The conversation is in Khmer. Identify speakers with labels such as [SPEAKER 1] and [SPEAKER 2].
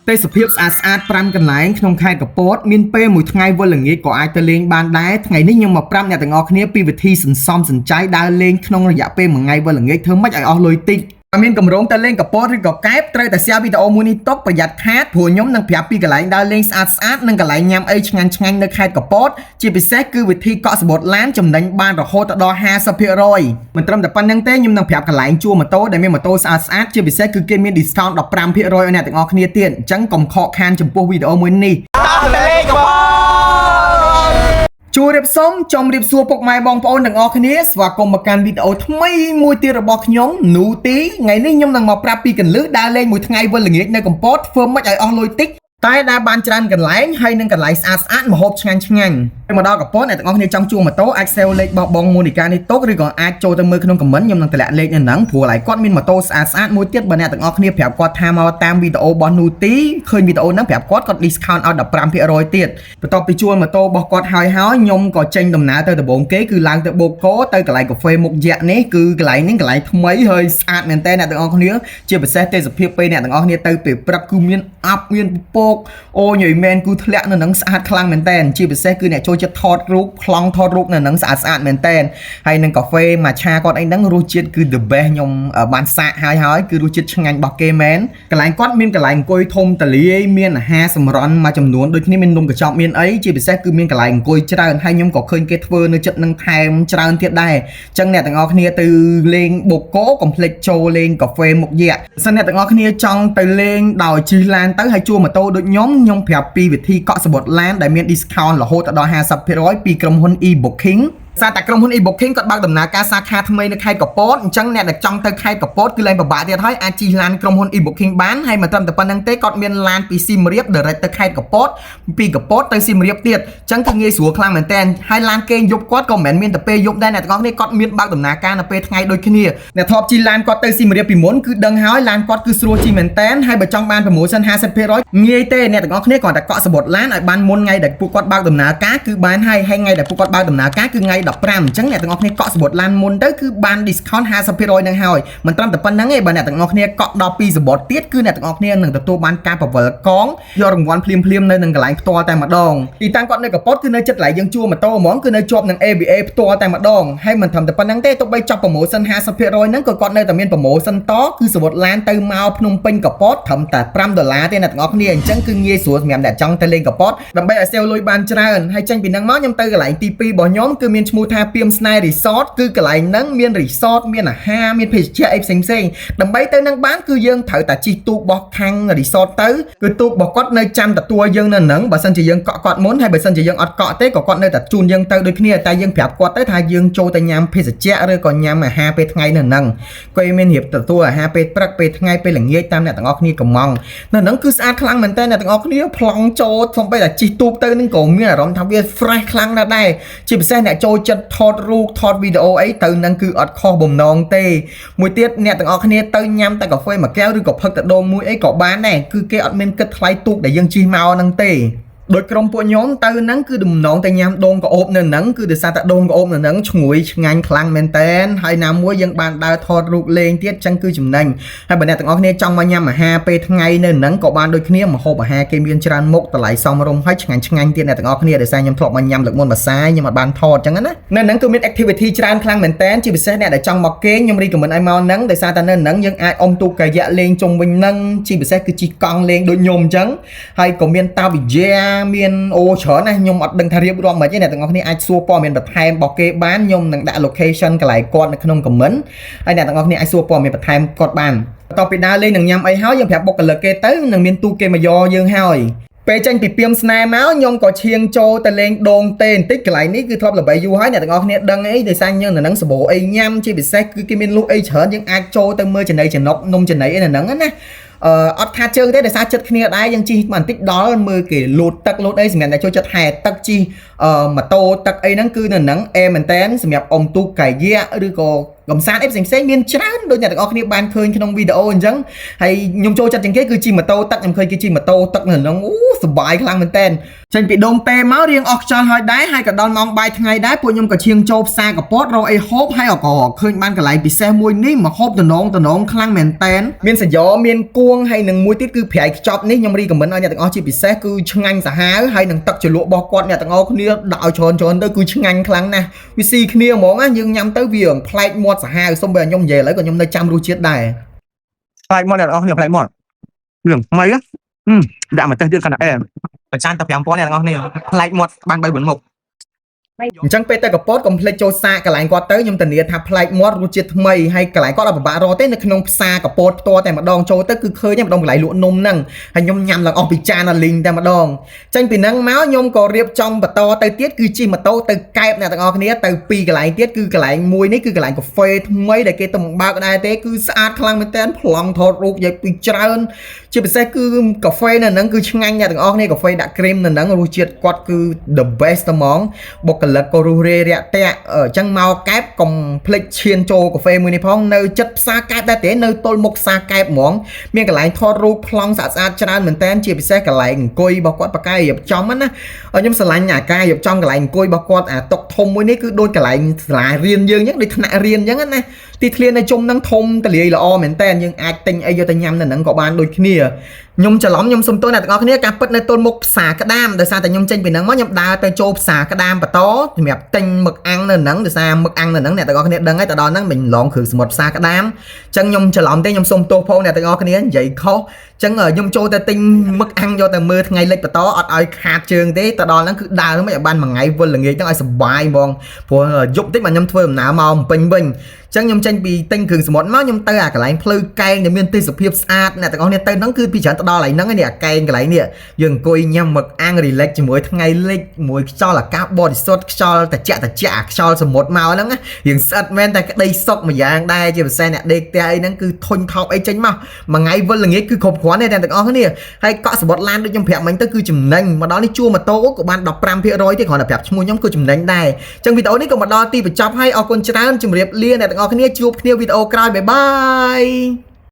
[SPEAKER 1] ទេសភាពស្អាតស្អាត5កន្លែងក្នុងខេត្តកពតមានពេលមួយថ្ងៃវិលល្ងាចក៏អាចទៅលេងបានដែរថ្ងៃនេះខ្ញុំមកប្រាប់អ្នកទាំងអស់គ្នាពីវិធីសន្សំសំចៃដើរលេងក្នុងរយៈពេលមួយថ្ងៃវិលល្ងាចធ្វើម៉េចឲ្យអស់លុយតិចបើមានកម្រងទៅលេងកពតឬក៏កែបត្រូវតែ share វីដេអូមួយនេះទុកប្រយ័ត្នខាតព្រោះខ្ញុំនឹងប្រាប់ពីកន្លែងដើរលេងស្អាតស្អាតនិងកន្លែងញ៉ាំអីឆ្ងាញ់ឆ្ងាញ់នៅខេត្តកពតជាពិសេសគឺវិធីកក់សំបុត្រឡានចំណេញបានរហូតដល់50%មិនត្រឹមតែប៉ុណ្្នឹងទេខ្ញុំនឹងប្រាប់កន្លែងជួលម៉ូតូដែលមានម៉ូតូស្អាតស្អាតជាពិសេសគឺគេមាន discount 15%ឲ្យអ្នកទាំងអស់គ្នាទៀតអញ្ចឹងកុំខកខានចំពោះវីដេអូមួយនេះ
[SPEAKER 2] តលេកប
[SPEAKER 1] ជួបរៀបសុំចំរៀបសួរពុកម៉ែបងប្អូនទាំងអស់គ្នាស្វាគមន៍មកកាន់វីដេអូថ្មីមួយទៀតរបស់ខ្ញុំនូទីថ្ងៃនេះខ្ញុំនឹងមកប្រាប់ពីកន្លឹះដើរលេងមួយថ្ងៃវិលល្ងាចនៅកំពតធ្វើម៉េចឲ្យអស់លុយតិចតែដើរបានច្រើនកន្លែងហើយនឹងកន្លែងស្អាតស្អាតម្ហូបឆ្ងាញ់ឆ្ងាញ់ពេលមកដល់កំពតអ្នកទាំងអស់គ្នាចង់ជួលម៉ូតូអាច save លេខរបស់បងមូនីកានេះទុកឬក៏អាចចូលទៅមើលក្នុង comment ខ្ញុំនឹងតម្លាក់លេខនៅហ្នឹងព្រោះឡើយគាត់មានម៉ូតូស្អាតស្អាតមួយទៀតបើអ្នកទាំងអស់គ្នាប្រាប់គាត់ថាមកតាមវីដេអូរបស់នូទីឃើញវីដេអូហ្នឹងប្រាប់គាត់គាត់ discount ឲ្យ15%ទៀតបន្ទាប់ពីជួលម៉ូតូរបស់គាត់ហើយហើយខ្ញុំក៏ចេញដំណើរទៅដំបូងគេគឺឡើងទៅបូកកទៅកន្លែងកាហ្វេមុខយក្សនេះគឺកន្លែងនេះកន្លែងថ្មីហើយស្អាតមែនតើអ្នកទាំងអស់គ្នាជាពិសេសទេសភាពពេលអ្នកទាំងអស់គ្នាទៅពេលព្រឹកគឺមានអាប់មានពពកអូញយមែនគឺធ្លាក់នៅនឹងស្អាតខ្លាំងមែនតើជាពិសេសគឺអ្នកចូលចិត្តថតរូបប្លង់ថតរូបនៅនឹងស្អាតស្អាតមែនតើហើយនឹងកាហ្វេម៉ាឆាគាត់អីហ្នឹងរសជាតិគឺ the best ខ្ញុំបានសាកហើយហើយគឺរសជាតិឆ្ងាញ់របស់គេមែនកន្លែងគាត់មានកន្លែងអង្គុយធំតលាយមានអាហារសម្រន់មួយចំនួនដូចគ្នាមាននំកញ្ចប់មានអីជាពិសេសគឺមានកន្លែងអង្គុយច្រើនហើយខ្ញុំក៏ឃើញគេធ្វើនៅចិត្តនឹងថែមច្រើនទៀតដែរអញ្ចឹងអ្នកទាំងអស់គ្នាទៅលេងបូកូកុំភ្លេចចូលលេងកាហ្វេមុខយក្សសិនអ្នកទាំងអស់គ្នាចង់ទៅលេងដោយជិះឡានទៅហើយជួលម៉ូតូដូចខ្ញុំខ្ញុំប្រាប់ពីវិធីកក់សំបុត្រឡានដែលមាន discount រហូតដល់50%ពីក្រុមហ៊ុន e-booking សារតែក្រុមហ៊ុន e-booking គាត់បើកដំណើរការសាខាថ្មីនៅខេត្តកពតអញ្ចឹងអ្នកដែលចង់ទៅខេត្តកពតគឺលែងពិបាកទៀតហើយអាចជិះឡានក្រុមហ៊ុន e-booking បានហើយមិនត្រឹមតែប៉ុណ្្នឹងទេគាត់មានឡានពីសៀមរាប direct ទៅខេត្តកពតពីកពតទៅសៀមរាបទៀតអញ្ចឹងគឺងាយស្រួលខ្លាំងមែនតើហើយឡានគេងយប់គាត់ក៏មិនមែនមានតែពេលយប់ដែរអ្នកទាំងអស់គ្នាគាត់មានបើកដំណើរការនៅពេលថ្ងៃដូចគ្នាអ្នកធ្លាប់ជិះឡានគាត់ទៅសៀមរាបពីមុនគឺដឹងហើយឡានគាត់គឺស្រួលជិះមែនតើហើយបើចង់បាន promotion 50%ងាយទេអ្នកទាំងអស់គ្នាគ្រាន់តែកក់សំបុត្រឡានឲ្យបានមុនថ្ងៃដែលពួកគាត់បើកដំណើរការគឺបានហើយហើយថ្ងៃដែលពួកគាត់បើកដំណើរការគឺថ្ងៃ15អញ្ចឹងអ្នកទាំងអស់គ្នាកក់សំបុត្រឡានមុនទៅគឺបាន discount 50%នឹងហើយមិនត្រឹមតែប៉ុណ្្នឹងទេបើអ្នកទាំងអស់គ្នាកក់ដល់2សំបុត្រទៀតគឺអ្នកទាំងអស់គ្នានឹងទទួលបានការពវល់កងយករង្វាន់ភ្លាមភ្លាមៗនៅនឹងកន្លែងផ្ទាល់តែម្ដងទីតាំងគាត់នៅកពតគឺនៅចិត្តកន្លែងយើងជួលម៉ូតូហ្មងគឺនៅជាប់នឹង ABA ផ្ទាល់តែម្ដងហើយមិនត្រឹមតែប៉ុណ្្នឹងទេទោះបីចប់ promotion 50%ហ្នឹងក៏គាត់នៅតែមាន promotion តគឺសំបុត្រឡានទៅមកភ្នំពេញកពតត្រឹមតែ5ដុល្លារទេអ្នកទាំងអស់គ្នាអញ្ចឹងគឺងាយស្រួលសម្រាប់អ្នកចង់ទៅលេងកពតដើម្បីឲ្យ save លុយបានច្រើនហើយចេញពីហ្នឹងមកខ្ញុំទៅកន្លែងទី2របស់ខ្ញុំគឺមានឈ្មោះថាពីមស្នេហ៍ Resort គឺកន្លែងហ្នឹងមាន resort មានអាហារមានភេសជ្ជៈអីផ្សេងផ្សេងៗដើម្បីទៅនឹងបានគឺយើងត្រូវតែជិះទូករបស់ខាង resort ទៅគឺទូករបស់គាត់នៅចាំទទួលយើងនៅហ្នឹងបើសិនជាយើងកក់គាត់មុនហើយបើសិនជាយើងអត់កក់ទេក៏គាត់នៅតែជូនយើងទៅដូចគ្នាតែយើងប្រាប់គាត់ទៅថាយើងចូលទៅញ៉ាំភេសជ្ជៈឬក៏ញ៉ាំអាហារពេលថ្ងៃនៅហ្នឹងគាត់មានរៀបទទួលអាហារពេលព្រឹកពេលថ្ងៃពេលល្ងាចតាមអ្នកទាំងអស់គ្នាកំងនៅហ្នឹងគឺស្អាតខ្លាំងមែនតើអ្នកទាំងអស់គ្នាប្លង់ចូលសំបីតែជិះទូកទៅហ្នឹងក៏មានអារម្មណ៍ថាវា fresh ខ្លាំងណាស់ដែរជាពិសេសអ្នកចូលចិត្តថតរូបថតវីដេអូអីទៅហ្នឹងគឺអត់ខុសបំណងទេមួយទៀតអ្នកទាំងអស់គ្នាទៅញ៉ាំតែកាហ្វេមួយកែវឬក៏ផឹកតែដូងមួយអីក៏បានដែរគឺគេអត់មានគិតថ្លៃទូកដែលយើងជិះមកហ្នឹងទេដោយក្រុមពួកខ្ញុំទៅហ្នឹងគឺដំណងតែញ៉ាំដូងក្អូបនៅហ្នឹងគឺដោយសារតែដូងក្អូបនៅហ្នឹងឈ្ងុយឆ្ងាញ់ខ្លាំងមែនតែនហើយណាមួយយើងបានដើរថតរូបលេងទៀតចឹងគឺចំណេញហើយបើអ្នកទាំងអស់គ្នាចង់មកញ៉ាំអាហារពេលថ្ងៃនៅហ្នឹងក៏បានដូចគ្នាម្ហូបអាហារគេមានច្រើនមុខតម្លៃសមរម្យហើយឆ្ងាញ់ឆ្ងាញ់ទៀតអ្នកទាំងអស់គ្នាដោយសារខ្ញុំធ្លាប់មកញ៉ាំលើកមុនមួយសាយខ្ញុំអត់បានថតចឹងណានៅហ្នឹងគឺមាន activity ច្រើនខ្លាំងមែនតែនជាពិសេសអ្នកដែលចង់មកគេងខ្ញុំ recommend ឲ្យមកហ្នឹងដោយសារតែនៅហ្នឹងយើងអាចអុំទូកកាយ៉ាក់លេងជុំវិញហ្នឹងជាពិសេសគឺជិះកង់លេងដូចខ្ញុំអញ្ចឹងហើយក៏មានតាវិយាមានអូច្រើនណាស់ខ្ញុំអត់ដឹងថារៀបរាប់មិនទេអ្នកទាំងអស់គ្នាអាចសួរព័ត៌មានបន្ថែមរបស់គេបានខ្ញុំនឹងដាក់ location កន្លែងគាត់នៅក្នុង comment ហើយអ្នកទាំងអស់គ្នាអាចសួរព័ត៌មានបន្ថែមគាត់បានបន្ទាប់ពីដើរលេងនឹងញ៉ាំអីហើយយើងប្រាប់បុគ្គលិកគេទៅនឹងមានទូកគេមកយកយើងហើយពេលចេញពីពីមស្នេហ៍មកខ្ញុំក៏ឈៀងចូលទៅលេងដូងទេបន្តិចកន្លែងនេះគឺធ្លាប់ល្បីយូរហើយអ្នកទាំងអស់គ្នាដឹងអីដោយសារយើងនៅនឹងសបោអីញ៉ាំជាពិសេសគឺគេមានលក់អីច្រើនយើងអាចចូលទៅមើលចំណីចំណុកនំចំណីអីនៅហ្នឹងណាអឺអត់ខាតជើងទេដោយសារចិត្តគ្នាដែរយើងជិះបន្តិចដល់មើលគេលូតទឹកលូតអីសម្រាប់តែចូលចិត្តហែទឹកជិះអឺម៉ូតូទឹកអីហ្នឹងគឺនៅហ្នឹងអេមែនតែនសម្រាប់អុំទូកកាយ៉ាក់ឬក៏ កំសាន្តអីផ្សេងផ្សេងៗមានច្រើនដូចអ្នកទាំងអស់គ្នាបានឃើញក្នុងវីដេអូអញ្ចឹងហើយខ្ញុំចូលចិត្តជាងគេគឺជិះម៉ូតូទឹកខ្ញុំឃើញគេជិះម៉ូតូទឹកនៅក្នុងអូសប្បាយខ្លាំងមែនតើចេញពីដងតេមករៀងអស់ខ្យល់ហើយដែរហើយក៏ដល់ម៉ោងបាយថ្ងៃដែរពួកខ្ញុំក៏ឈៀងចូលផ្សារកពតរកអីហូបហើយក៏ឃើញបានកន្លែងពិសេសមួយនេះមកហូបតំណងតំណងខ្លាំងមែនតែនមានសយ៉មានគួងហើយនឹងមួយទៀតគឺប្រៃខ្ចប់នេះខ្ញុំrecommend ឲ្យអ្នកទាំងអស់ជាពិសេសគឺឆ្ងាញ់សាហាវហើយនឹងទឹកជ្រលក់របស់គាត់អ្នកទាំងអស់គ្នាដាក់ឲ្យច្រើនច្រើនទៅគឺឆ្ងាញ់ខ្លាំងណាស់វាស៊ីគ្នាហ្មងណាយើងញ៉ាំទៅវាប្លែកមាត់សាហាវសូម្បីតែខ្ញុំនិយាយឥឡូវក៏ខ្ញុំនៅចាំរសជាតិដែរ
[SPEAKER 2] ប្លែកមកអ្នកនរគ្នាប្លែកមករឿងថ្មីហ៎ដាក់មកទេសទៀតកាន់តែអែម
[SPEAKER 3] ប្រចានតែ5000អ្នកទាំងអស់គ្នាប្លែកមាត់បាន3 4មុខ
[SPEAKER 1] អញ្ចឹងពេលទៅកពតកុំភ្លេចចូលសាកកន្លែងគាត់ទៅខ្ញុំធានាថាប្លែកមាត់រសជាតិថ្មីហើយកន្លែងគាត់អត់ពិបាករកទេនៅក្នុងផ្សារកពតផ្ទាល់តែម្ដងចូលទៅគឺឃើញតែម្ដងកន្លែងលក់នំហ្នឹងហើយខ្ញុំញ៉ាំឡើងអស់ពីចានដល់លីងតែម្ដងចេញពីហ្នឹងមកខ្ញុំក៏រៀបចំបន្តទៅទៀតគឺជិះម៉ូតូទៅកែបអ្នកទាំងអស់គ្នាទៅពីរកន្លែងទៀតគឺកន្លែងមួយនេះគឺកន្លែងកាហ្វេថ្មីដែលគេទៅបើកដែរទេគឺស្អាតខ្លាំងមែនទែនប្លង់ថតរូបយាយពីច្រើនជាពិសេសគឺកាហ្វេនៅហ្នឹងគឺឆ្ងាញ់អ្នកទាំងអស់គ្នាកាហ្វេដាក់គ្រីមនៅហ្នឹងរសជាតិគាត់គឺ the best ហ្មង បុគ្គលិកក៏រុះរាយរាក់ទាក់អញ្ចឹងមកកែបកុំភ្លេចឈានចូលកាហ្វេមួយនេះផងនៅចិត្តផ្សារកែបដែរទេនៅទល់មុខផ្សារកែបហ្មងមានកន្លែងថតរូបប្លង់ស្អាតស្អាតច្រើនមែនតើជាពិសេសកន្លែងអង្គុយរបស់គាត់បកកែរៀបចំណាខ្ញុំស្រឡាញ់អាការរៀបចំកន្លែងអង្គុយរបស់គាត់អាតុធំមួយនេះគឺដូចកន្លែងសាលារៀនយើងអញ្ចឹងដូចថ្នាក់រៀនអញ្ចឹងណាទីធ្លានៅជុំហ្នឹងធំទលាយល្អមែនតើយើងអាចទិញអីយកទៅញ៉ាំនៅហ្នឹងក៏បានដូចគ្នាខ្ញុំច្រឡំខ្ញុំសុំទោសអ្នកទាំងអស់គ្នាការពិតនៅទល់មុខផ្សារក្តាមដោយសារតែខ្ញុំចេញពីហ្នឹងមកខ្ញុំដើរទៅចូលផ្សារក្តាមបន្តសម្រាប់ទិញមឹកអាំងនៅហ្នឹងដោយសារមឹកអាំងនៅហ្នឹងអ្នកទាំងអស់គ្នាដឹងហើយទៅដល់ហ្នឹងមិនឡងគ្រឿងសមុទ្រផ្សារក្តាមអញ្ចឹងខ្ញុំច្រឡំទេខ្ញុំសុំទោសផងអ្នកទាំងអស់គ្នានិយាយខុសអញ្ចឹងខ្ញុំចូលទៅទិញមឹកអាំងយកទៅមើលថ្ងៃលិចបន្តអត់ឲ្យខាតជើងទេទៅដល់ហ្នឹងគឺដើរមិនឲ្យបានមួយថ្ងៃវិលល្ងាចហ្នឹងឲ្យសប្បាយហ្មងព្រោះយប់តិចបាទខ្ញុំធ្វើដំណើរមកពេញវិញចឹងខ្ញុំចេញពីទិញគ្រឿងសមុទ្រមកខ្ញុំទៅអាកន្លែងផ្លូវកែងដែលមានទេសភាពស្អាតអ្នកទាំងអស់គ្នាទៅហ្នឹងគឺពីច្រើនទៅដល់កន្លែងហ្នឹងឯនេះអាកែងកន្លែងនេះយើងអង្គុយញ៉ាំមឹកអាំង relax ជាមួយថ្ងៃលិចមួយខ្យល់អាកាសបរិសុទ្ធខ្យល់ត្រជាក់ត្រជាក់អាខ្យល់សមុទ្រមកហ្នឹងរៀងស្អិតមែនតែក្តីសុខមួយយ៉ាងដែរជាពិសេសអ្នកដេកផ្ទះអីហ្នឹងគឺធុញថប់អីចេញមកមួយថ្ងៃវិលល្ងាចគឺគ្រប់គ្រាន់ទេអ្នកទាំងអស់គ្នាហើយកក់សបុតឡានដូចខ្ញុំប្រាប់មិញទៅគឺចំណេញមកដល់នេះជួលម៉ូតូក៏បាន15%ទេគ្រាន់តែប្រាប់ឈ្មោះខ្ញុំគឺចំណេញដែរចឹងវីដេអូនេះក៏មកដល់ទីបញ្ចប់ហើយអរគុណច្រើនជម្រាបលាអ្នកទាំងអស់គ្នាជួបគ្នាវីដេអូក្រោយ bye bye.